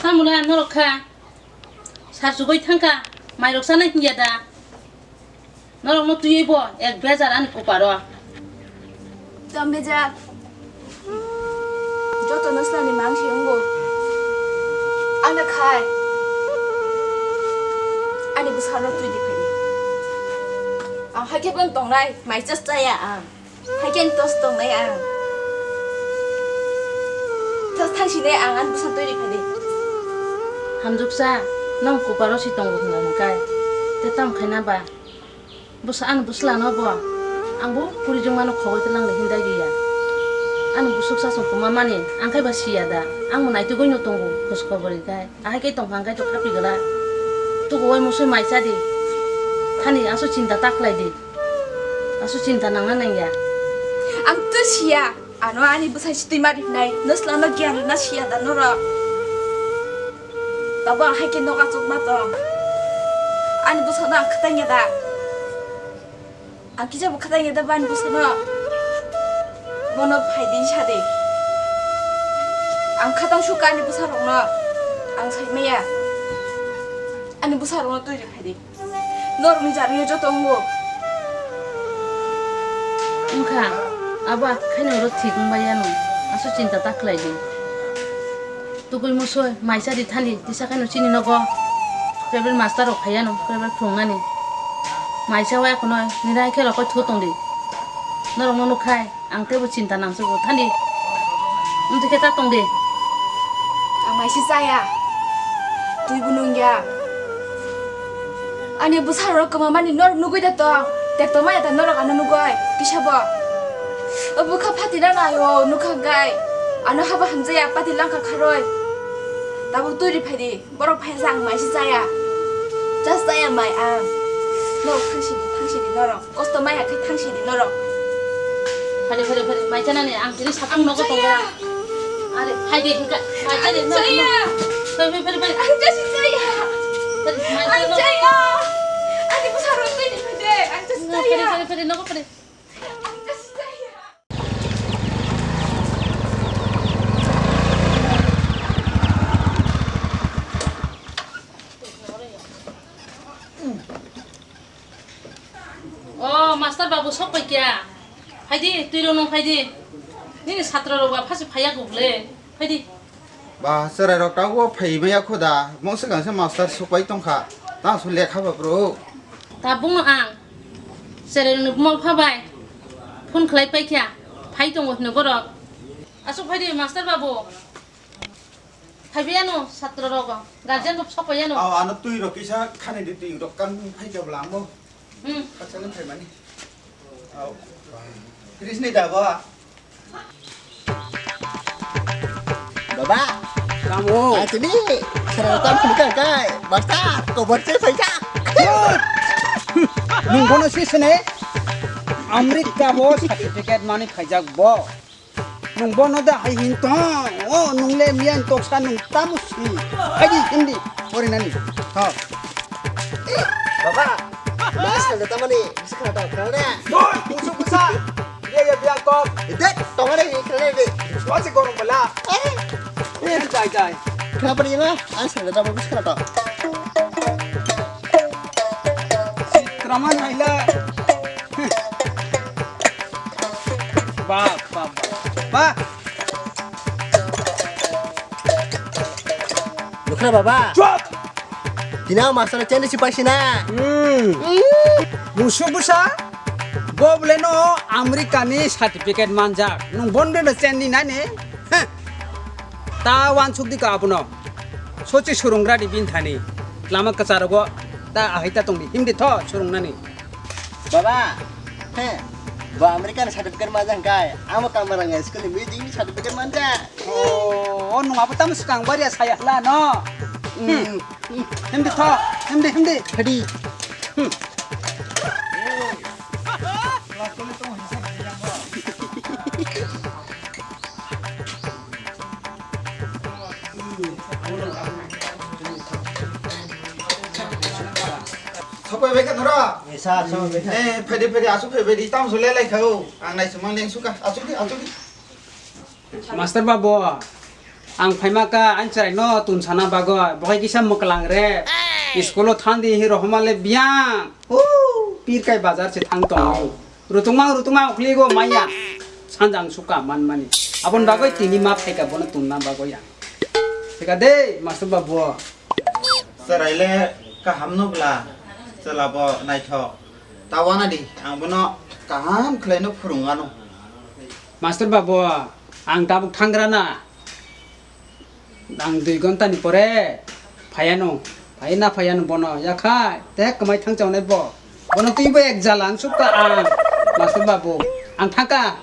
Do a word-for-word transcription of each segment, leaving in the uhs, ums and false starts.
Tamula norok kha. Sar chugwi thangkha. Mairok sana hinya da. Norokno twiwi bo ek bejar ani kuparo. Tong bejar. Joto no slani mang se wngo. Ang na khai. Ani bwsarok twi di phai di. Ang hakhe bo tongnai, mai chas chaya ang. Hakhe tos tongnai ang. Tos thangsinai ang ani bwsa twi di phai di. Hamjuksa, nang kuparo si tongo hwnwi hwnkai. Te tam khaina ba? Bwsa ani bwsla no bo. Ang bo puri jwng mano khogoi tlang ni hindai ya. Ani bwswk sa song tongma mani, ang khai ba siya da. Ang mo naitugoi no tongo, khos khobor hwnkai. Ahai khe tongkha hwnkhe to khapi gala. Tukuwai musui mai cha di. Thani aso chinta ta khlai di. Aso chinta nangna nangya. Ang to siya. Ano ani bwsai si twi ma riknai. Nwsla no giyan rwna siya da norok. Tabo ahai khe nok achuk ma tong. Ani bwsa no ang khatang ya da. Ang kisa bo khatang ya da bani bwsano. Bono phai di sa de. Ang khatang sukha ani bwsarokno. Ang sai maya. Ani bwsarokno twi ri phai di. Norokni jarni joto wngo. Wngkha, abo khaina oro thik wngbai yano. Aso chinta ta khlai di. Tugui musoi, maisa di thani, tisa khaino chini nogo. Private master rok phaiya no, private phunuknani. Maisa wa ekhono, nini hai khe rokoi thu tongdi. Norok no nukhai, ang tebo chinta nangsugo thani. Wngti khe ta tongdi. Ang maisa chaya. Twi bo nungya. Ani bwsa rok kwma mani norok nugui da tong. Tek tongmaya da norok ano nugui. Kisa bo. O bwkha phatina naio, nukha gai. Ano haba hamjaya pati langkha kharoi. Tabuk twi ri phaidi. Borok phaisa ang maisa chaya. Just chaya mai ang. Norok thangsi di, thangsi di norok. Kosto maya khe thangsi di norok. Phari, phari, phari. Mai chanani ang tini satung nogo tongo. Are, phaidi hingka. Mai chani no. Chaya. Phari, phari, phari, phari. Ang chasi chaya. Phari, mai chani no. Chaya. Ani bwsa rok twi ni phaidi. Ang chasi chaya. Phari, phari, phari, nogo phari. O, master babu, sok pai kya? Phaidi, twi rok nung phaidi. Nini satro rok ba phasi phaiya gugle. Phaidi. Ba, chwrai rok ta o phai maya kho da. Mo swkang se master sok pai tong kha. Ta su lekha ba bro. Ta bung no ang. Chwrai rok ni buma pha bai. Phone khlai pai kya. Phai tongo hino borok. Asuk phaidi, master babu. Phaibai ano satro rogo, guardian rok sok pai ano. Aw, ano twi rok kisa khani di, twi rok kan phai khe bwla ang bo. Hmm. Khaksa no phaimani. Aw. Tris ni da bo. Baba. Tamo. Ah, sini. Serang tam phun kan kai. Basta, kobor se phaisa. Nung bono si sene. America bo certificate mani khaijak bo. Nung bono da hai hin tong. O nung le miyan toksa nung tamo si. Hai di hindi. Ori nani. Ha. Baba. Mas kanda tamani. Mas kanda tamani. Boy, musu musa. Iya ya biang kok. Ide, tongare hi kene de. Wasi gorong bala. Eh. Jai jai. Kenapa dia mah? Mas kanda tamani mas kanda. Kraman haila. Ba, ba, ba. Ba. Nukra baba. Chop. Dina master chende si paisina. Hmm. Musu busa. Bo bole no America ni certificate manjak. Nung bonde no chendi nani. Heh. Ta wansuk di ka abono. Sochi surungra di bin thani. Lama kacharogo ta ahai ta tongdi. Himdi tho surungnani. Baba, he, bo American certificate manja hwnkhe, amo Kamaranga school ni music ni certificate manja. Oh, oh, nung abo tamo swkang baria saya hla no? Hmm. Hmm. Himdi tho, himdi, himdi. Hadi. Hmm. Sokoi bai kha noro? Eh, sir, sokoi bai kha. Eh, phaidi, phaidi, asuk phaibai di, tamo sole lai kha o. Ang nai sumang leng suka, asuk di, asuk di. Master babu, Ang phaima ka, ang chwrai no tun sana bagwi, bohai kisa mwklang re. School o thang di hi rohoma le biyang. O, pirkai bazar se thang tong. Rutung mang, rutung mang, ukhli go maya. Sanjang suka man mani. Abon bagwi tini ma phaika bono tunna bagwi ang. Thika de, master babu. Chwrai le kaham no bla. Chwla bo naithok. Ta wana di, ang bono kaham khlai no phurung ano. Master babu, ang tabuk thangra na. Ang dui ghonta ni pore phaiano, phai na phaiano bono, yakhai, te kwmai thang chawnai bo. Bono twi bo ek jala, ang sukha ang, master babu, ang thangkha.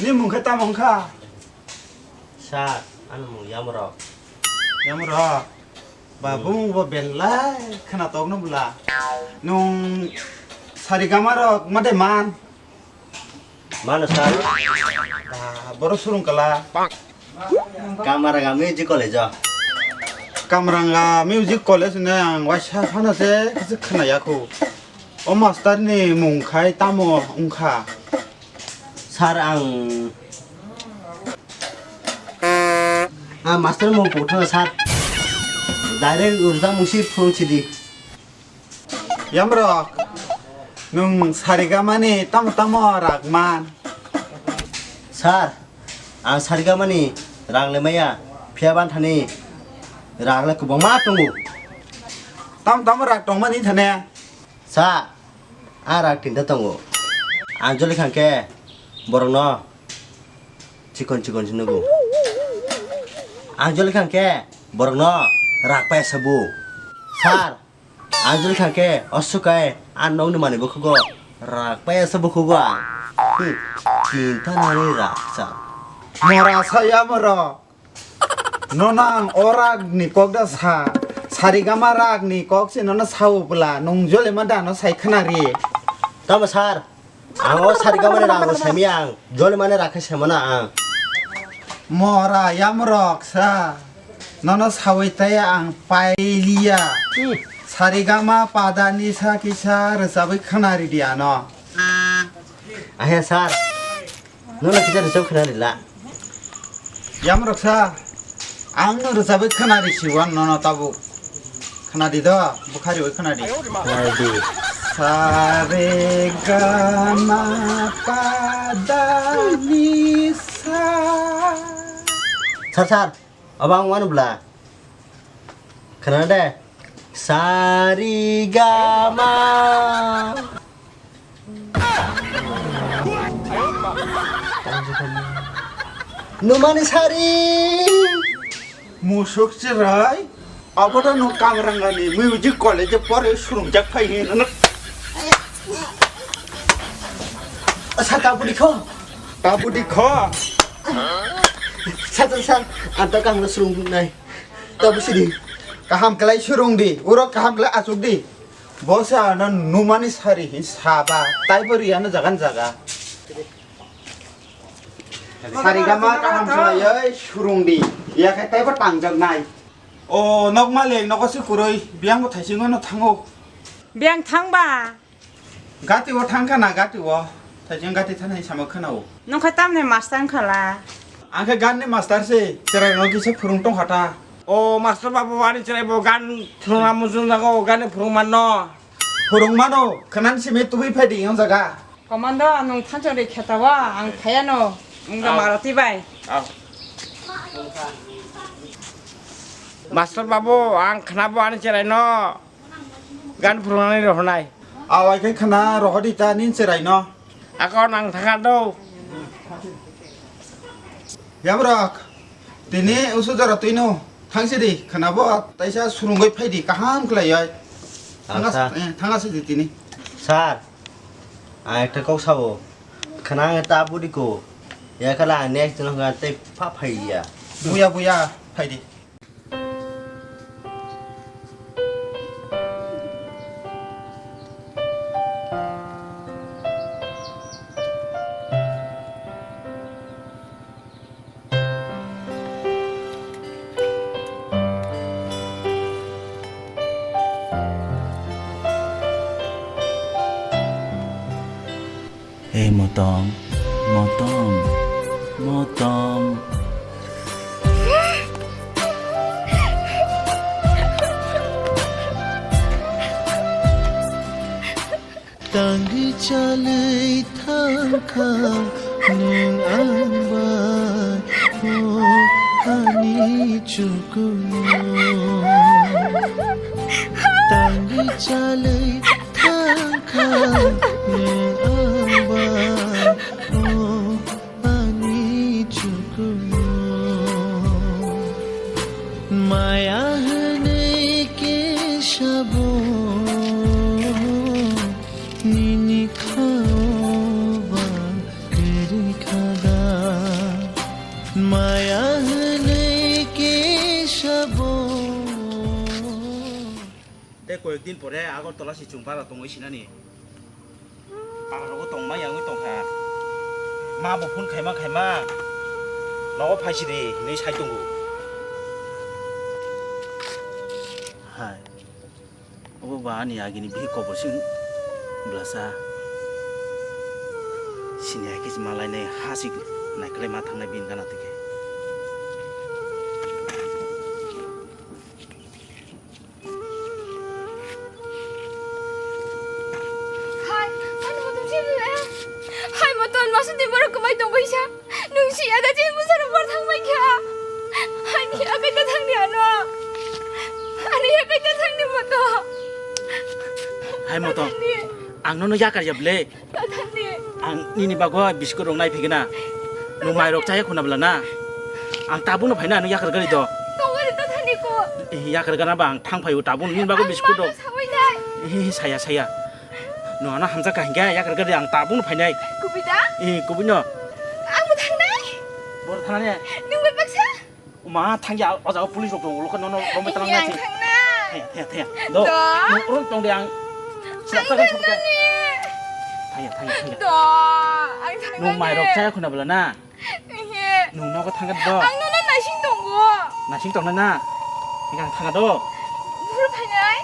Ni mung khe tamo wngkha? Sir, ani mung Yamrok. Yamrok? Ba, hmm, bumung bo belai khwnatok no bwla. Nwng sari gama rok ma de man? Mano sir. Ba, boro surung kala. Kamaranga Music College o. Kamaranga Music College ne ang waisa phano se kisa khwnaya khu. O master ni mung khai tamo wngkha? Sir, ang, ang master mung pukthana sir. Direct urja mung si phung sidi. Yamrok, nwng sarigamani tamo tamo rag man? Sir, ang sarigamani rang le maya, phiya banthani rag le kwbangma tongo. Tamo tamo rag tongmani thane? Sa, a rag tinta tongo. Ang joli khangkhe borokno chikon chikon se nugo. Ang joli khangkhe borokno rag paisa bu. Sir, ang joli khangkhe osukai a nokni manwi bukhugo rag paisa bukhugo ang. Hmm, tinta nani rag sa. Mora saya moro. Nono ang o ragni kok da sa, sarigama ragni kok se nono sao bwla, nwng jolima da no sai khna ri. Tamo sir, ang o sarigamani ragno saimaya ang, jolimani rag khe saimano ang. Mora yamrok sa, nono sawi taya ang pailiya. Hmm. Sarigama pada nisa kisa rwchabwi khna ri di ano. Ahe sir. Nono kisa rwchap khna rila. Yamrok sa, ang no rwchabwi khna risiwan nono tabuk. Khna di do, bukhari oi khna di. Khna di. Sa re ga ma pa da ni sa. Sir, sir. Abo ang wano bla. Khna de. Sari gama. Numani sari. Musuk chirai. Abo da no Kamarangani music college pore surungjak phai hin. Sa tabudi kho. Tabudi kho. Sa, sa, sa. Anta kang na surung nai. Tabu sidi. Kaham kelai surung di, uro kaham kelai achuk di. Bo se ano numani sari hin saba, taibo ri ano jagan jaga. Sari gama kaham kelai oi surung di, ya khe taibo tangjak nai. O nok malik, nogo se kuroi, biyang bo thaising no thango. Biyang thangba? Gati o thang kha na, gati o. Thaising gati thani sama khana o. Nung khe tamni master wngkha la? Ang khe gan ni master se, chwrai no kisa phurung tong kha ta. O master babu, ani chwrai bo gan phurungna muchung jago, gan ni phurung manno. Phurung mano, khwnan simi tubui phai di, ang jaga. Komando, nung thanchok ri kheta o, ang phaiya no, ang ga maro ti bai. Master babu, ang khna bo ani chwrai no. Gan phurungnani rohornai. Awai khe khna rohordi ta nin chwraino. Ako nang thangkha do. Yabrok, tini usu jora twino thangsidi khna bo taisa surungwi phaidi kaham khlaioi. Thanga, eh, thanga sidi tini. Sir, ang ekta kok sabo. Khna ang ta budi ko. Ya kala ang next dino khna tei pha phaiya. Buya buya phaidi. Hei Motom, Motom, Motom. Tangwi chalwi thangkha nwng ang bai, o ani chukunu. Tangwi chalwi thangkha nwng ang bai, o ani chukunu. Maya hwnwi kisa bo nini khao ba kwrwi kha da. Maya hwnwi kisa bo. Tei koyek din pore Agartala se chwng bara tongwi sinani. Para rogo tongma yangwi tongkha. Ma bo phone khaima khaima. Nogo phaisidi hinwi sai tongo. Hai. Obo ba ani agini bihik kobor sing blasa. Sini hai khe malainai ha sik naikolai ma thangnai bini gana tike. Hai, ani motom sini le. Hai, motom, masa di borok kwmai tong kaisa. Nung si ada je musara bor thang bai kha. Ani akai ta thang ni ano. Ani akai ta thang ni motom. Hai motom. Ani. Ang nono yakar ya ble. Tathangni. Ang nini bagwi biskut rok nai phigina. Nung mai rok chaya khuna bla na. Ang tabuk no phaina nung yakar gari do. Tongwari tathangni ko. Eh, yakar gana ba ang thang phaio tabuk nini bagwi biskut rok. Ang ma sawi nai. Eh, saya, saya. Nung ano hamjak ka hingga yakar gari ang tabuk no phainai. Kubui da? Eh, kubui no. Ang mo thangnai. Bor thangnai. Nung bai baksa? Uma thangya, o jaga police rok tongo, lokha nono rombai talang na. Ang thangna. Thaya, thaya, thaya. Do. Do. Nung urung tong de ang. Siap ta kan thangna. Thaya, thaya, thaya. Do. Ang thangna. Nung mai rok chaya khuna bla na. Ehe. Nung nogo thangna do. Ang nono naising tongo. Naising tongna na. Ang thangna do. Buru phainai.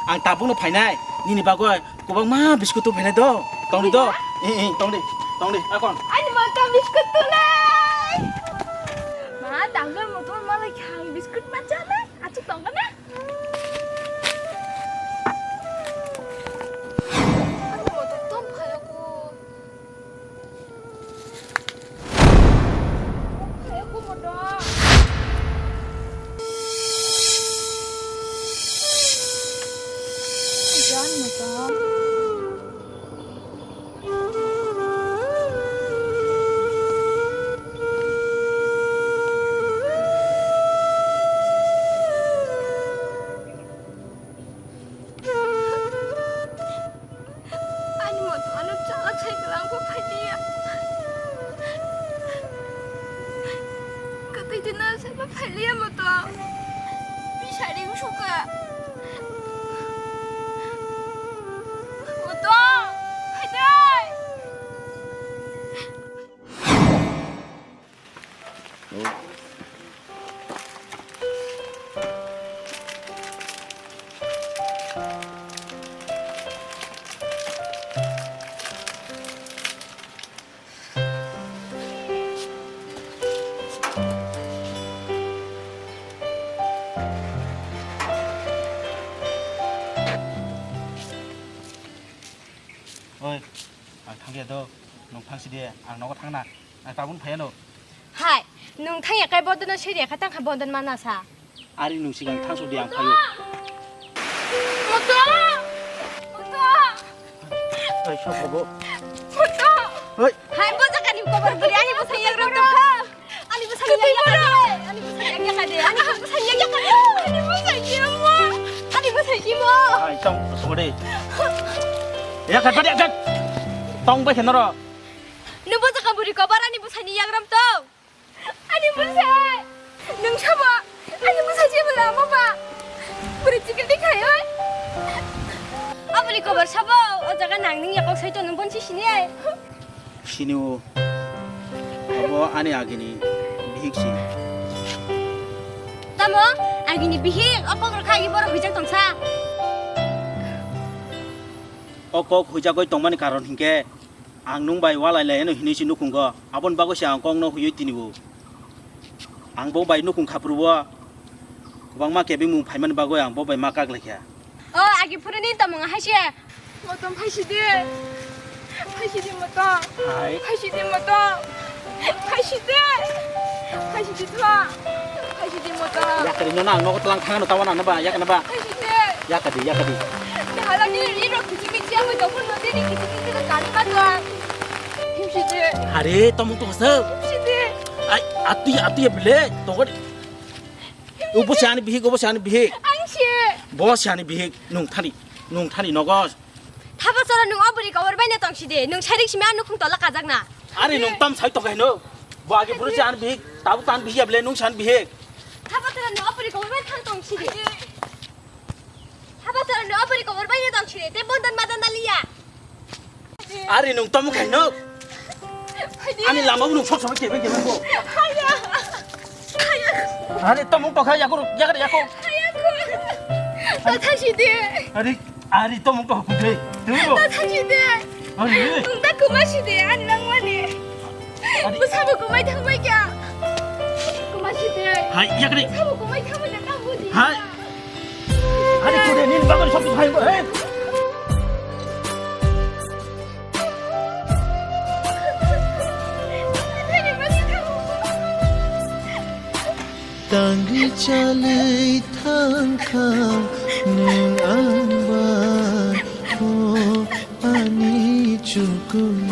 Ang tabuk no phainai. Nini bagwi. Kwbangma biskut tubuphainai do. Tongdi do. Eh, eh, tongdi. Tongdi. Akon. Ani motom biskut tunai. Ma, tanglo motom malai kha ang biskut ma chanai. Achuk tongkha na? Ani motom tong phai ako. Ani motom ano chalak sai kwlangkho phailiya. Kwtwi dina saiba phailiya motom. Bisari wngsuka. Motom, phaidai. Oi, ang thangya do, nung thangsi de, ang nogo thangna, ang tabuk phaiya no. Hai, nung thangya kai bodono siri kha tangkha bodon mana sa. Ari nung sigang thangsu de ang phaio. Moto! Moto! Oi, sok hobo. Moto! Oi. Hai, bo jaga ni kobar buri ani bo sayang ram to. Ani bwsani yak yakade, ani bwsani yak yakade, ani bwsani yak yakade, ani bwsani yak yakade, ani bwsani yak yakade. Ai, tong, sungade. Yak yakade, yak yakade. Tong bai khenoro. Nung bwsaka buri kobar ani bwsani yagram tong. Ani bwsai. Nung sabo. Ani bwsai jebo lama ba. Buri chikil di khai oi. Aboni kobar sabo. O jaga nang ning yakok sai to nung bonsi sini ai. Sini o. Abo ani agini bihik si. Tamo agini bihik o kok rokha agi borok huijak tongsa. O kok huijagoi tongmani karon hinkhe Ang nwng bai walai lai hino hinwi si nukhungo. Aboni bagwi se ang kokno huiwi tinibo. Ang bo bai nukhung khaprubo. Kwbangma kebengmung phaimani bagwi ang bo bai ma kak lai kha. O, agi phuru nini tongmung hai se. Motom phaisidi. Phaisidi motom. Hai. Phaisidi motom. Phaisidi. Phaisidi thwa. Phaisidi motom. Yakari no na nogo tlang thangano tawana no ba yakna ba. Phaisidi. Yakadi yakadi. Hala ni ri ro kichi kichi amo jokon no tini kichi kichi ka kani ma to. Himsidi. Hare tomung to sa. Himsidi. Ai ati ati bile tongor. Ubo se ani bihik, ubo se ani bihik. Ang se. Bo se ani bihik, nwng thani, nwng thani nogo. Thapa chora nwng o bwrwi kobor bai na tong sidi. Nwng sairik simi ang nukhung tola kajak na. Ari nwng tam sai tong kaino. Bo agi bwrwi se ani bihik, tabuk tan bihik ya bele nwng se ani bihik. Thapa chora nwng o bwrwi kobor bai thang tong sidi. Thapa chora nwng o bwrwi kobor bai na tong sidi. Te bondan madan na liya. Ari nwng tomung khai no. Ani lama nwng sok sok kebe kebe ko. Haya. Haya. Ari tomung tokha yakuru yakar yakuk. Haya ko. Ta thangsidi. Ari ari tomung tokha kudre. Tui bo. Ta thangsidi. Ari. Nwng ta kumasidi ani langmani. Ari. Musabo kumai thangbai kya. Kumasidi. Hai yakri. Musabo kumai thangbai kya ta budi. Hai. Ani kude nin bagan sok hai bo. Hai. Tangwi chalwi thangkha nwng ang bai, o ani chukung.